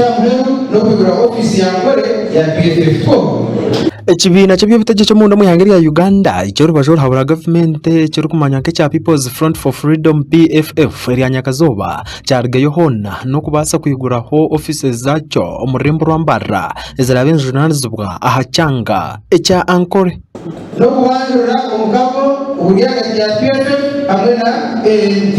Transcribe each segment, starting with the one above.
Ekyamuheru n'okwigura ofiisi ya Nkore ya PFF Twonka. Ekibiina ky'eby'obutegyeki omunda omu ihanga erya Uganda eky'orubaju oruhabura gavumenti ekirikumanywa nk'ekya People's Front for Freedom, PFF, erya nyakazooba kyarugayo hoona n'okubaasa kwiguraho ofiisi zaakyo omu rurembo rwa Mbarara eziraabe nizijunaanizibwa aha kyanga ekya Ankole. N'okubanjurira omukago oguri ahagati ya PFF hamwe na AND.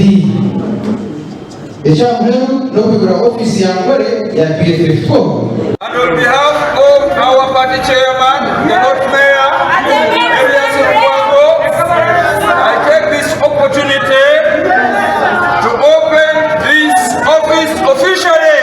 Ekyamuheru n'okwigura ofiisi ya Nkore ya PFF Twonka. And on behalf of our party chairman, the Lord Mayor, Erias Lukwago, I take this opportunity to open this office officially.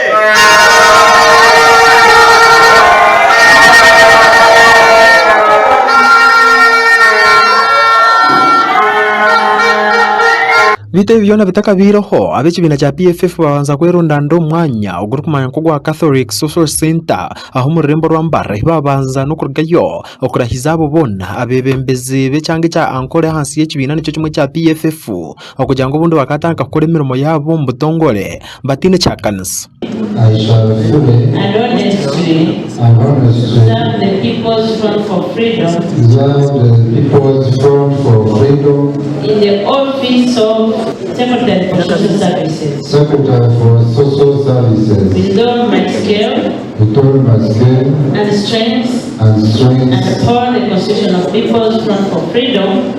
Beitu ebi byona bitakabaireho, ab'ekibiina kya PFF babanza kwerundanira omu mwanya ogurikumanywa nk'ogwa Catholic Social Centre aho omu rurembo rwa Mbarara ahu babanza n'okurugayo okurahiza abo boona abeebembezi b'ekyanga ekya Ankole ahansi y'ekibiina nikyo kimwe ekya PFF okugira ngu obundi bakaatandika kukora emirimo yaabo omu butongore bataine kihakanisa. I shall fully and honestly and honestly serve the People's Front for Freedom serve the People's Front for Freedom in the office of Secretary for Social Services Secretary for Social Services with all my skill with all my skill and strength and and strength upon the Constitution of People's Front for Freedom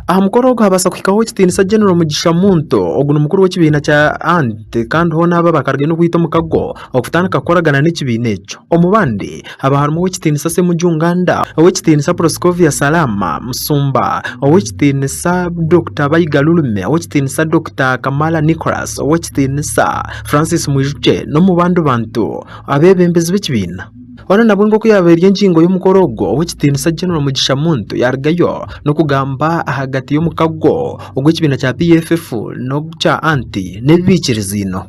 Aha mukoro ogu habaasa kuhikaho Owekitiinisa General Mugisha Muntu, ogu ni mukuru w'ekibiina kya ANT kandi hoona aba bakarugayo n'okwita omukago okutandika kukoragana n'ekibiina ekyo. Omu bandi haba harimu Owekitiinisa Ssemujju Nganda, Owekitiinisa Proscovia Salama Musumba, Owekitiinisa Dokita Bayiga Lulume, Owekitiinisa Dokita Kamala Nicholas, Owekitiinisa Francis Mwijukye n'omu bandi bantu abeebembezi b'ekibiina. Hoona nabwo nk'oku yaabaire eri engingo y'omukoro ogwo, Ow'ekitiinisa General Mugisha Muntu yaarugayo n'okugamba ahagati y'omukago ogw'ekibiina kya PFF n'okya ant n'ebi baikiriziine.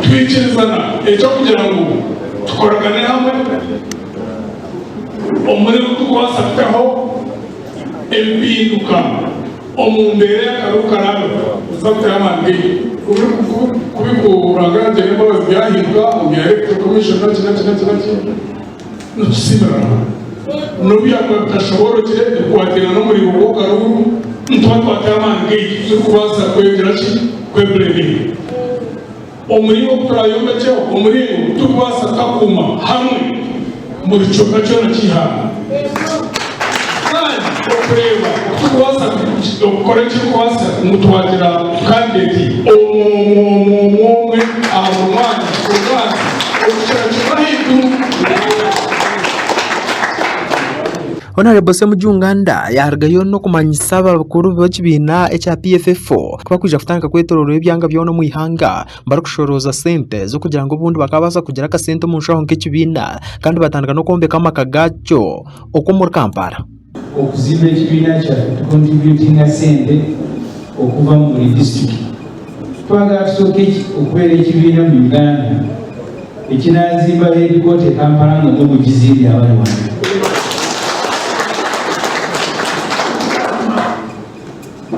Twikirizana eky'okugira ngu tukoragane hamwe omu muringo ogu turikubaasa kutaho empinduka omu mbeera y'akaruuru karaabeho nituza kutaho amaani gaitu kubikuura Ruhanga yaagira embabazi byahinduka omu bya Electoral Commission naki naki naki naki nitusiimira Ruhanga. N'obu byakuba bitashoboorokire ebikwatirana n'omuringo gw'akaruuru nituba twataho amaani gaitu turikubaasa kwegira ki kwebureminga omuringo ogu turaayombekyeho omuringo ogu turikubaasa kukakuuma hamwe buri kicweka kyona ky'eihanga kandi okureeba oku turikubaasa okukora ekirikubaasa ngu twagira kandideti omwe omwe omwe omwe omwe aha buri mwanya orwazi okukira kimwe ahaiguru. Honourable Ssemujju Nganda yaarugayo n'okumanyisa abakuru b'ekibiina ekya PFF ku barikwija kutandika kwetoroora ebyanga byona omu ihanga barikushorooza sente z'okugira ngu obundi bakaabaasa kugira akasente omu nshaho nk'ekibiina kandi batandika n'okwombeka amaka gaakyo okwo omuri Kampala. Okuzimba ekibiina kyaffe tukontributinga sente okuva mu buri disiturikiti. Twagala tusooke okubeera ekibiina mu Uganda ekinazimba headquarter e Kampala nga mwe mugizimbye abali wano.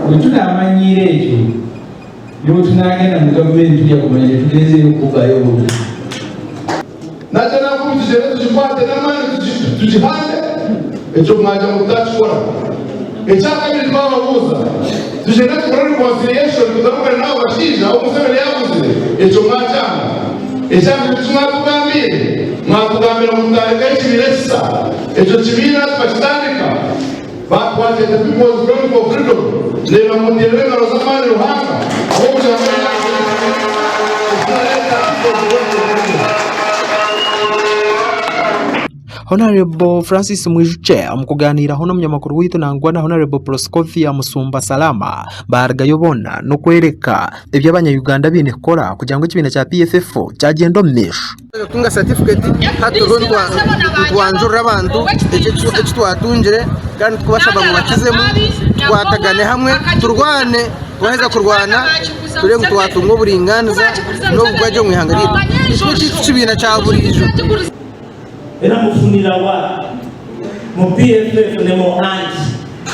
Bwe tunamanyiira ekyo ne bwe tunagenda mu gavumenti tujja kumanya tetugenzeeyo kubbayo bubi. Nakyo nankumi tugyende tugikwate n'amaani tugihande, ekyo mwagira ngu tutakikora. Ekyakabiri twababuuza tugyende tukore reconciliation tugarukane n'abo bashaija abu Museveni yaaguzire, ekyo mwakyanga. Ekyakabiri eki mwatugambiire, mwatugambira ngu tutandikeho ekibiina ekisa, ekyo kibiina tukakitandika, twakyeta People's Front for Freedom, ndeeba ngu muteerere engaro z'amaani Ruhanga ahabw'okugira ngu ekirareeta People's Front for Freedom. Honarebo Francis Mwijukye omu kugaaniiraho n'omunyamakuru waitu nangwa na Honarebo Proscovia Musumba Salama baarugayo boona n'okworeka ebi abanya-Uganda baine kukora kugira ngu ekibiina kya PFF kyagyenda omu maisho. Kutunga satifiketi hati turiho nitwanjurira abantu eki twatungire kandi tukubashaba ngu bakizemu tukwatagane hamwe turwane twaheza kurwana turebe ngu twatunga oburinganiza n'obugwagye omu ihanga ryaitu. Eki n'ekyaitu kibiina kya buriijo. Era mufunira wa mu PFF ne mu ant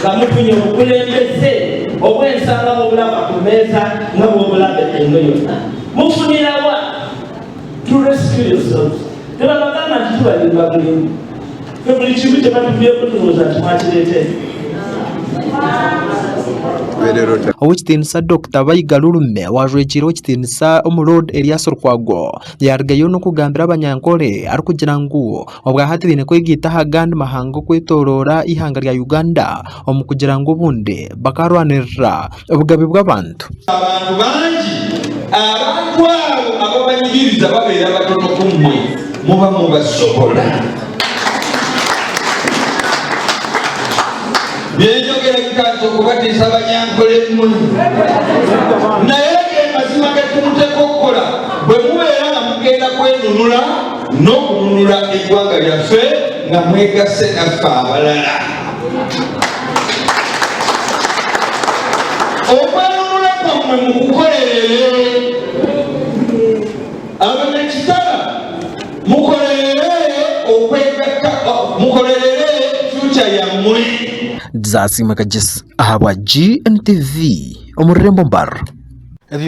nga mufunye obukulembeze obw'ensanga mubulaba ku meeza nga bwobulaba eno yonna? Mufunira wa? To rescue yourselves. Tebabagamba nti tubalimba bulimbi. Ffe buli kimu kye batubyeko tulowooza nti mwakireeta eno. Ow'ekitiinisa Dokita Bayiga Lulume owajwekiire ow'ekitiinisa Omuloodi Erias Lukwago yaarugayo n'okugambira abanyankore arikugira ngu obwahati baine kwegaita aha gandi mahanga okwetoroora eihanga rya Uganda omu kugira ngu obundi bakarwanirira obugabe bw'abantu. Abantu bangi, abantu abo ababanyigiriza babeera batono ku mmwe, muba mubasobola. Bye njogera bitandise okubatiisa Banyankole mmwe, naye ge mazima ge tumuteeka okukola bwe mubeera nga mugenda kwenunula n'okununula eggwanga lyaffe nga mwegasse naffe abalala. Okwenunula kwammwe mukukolerere. Abanyakitara mukolerere okwegatta, mukolerere future yammwe. Zaasiimwe Kagyesi ahabwa GNTV omu rurembo Mbarara.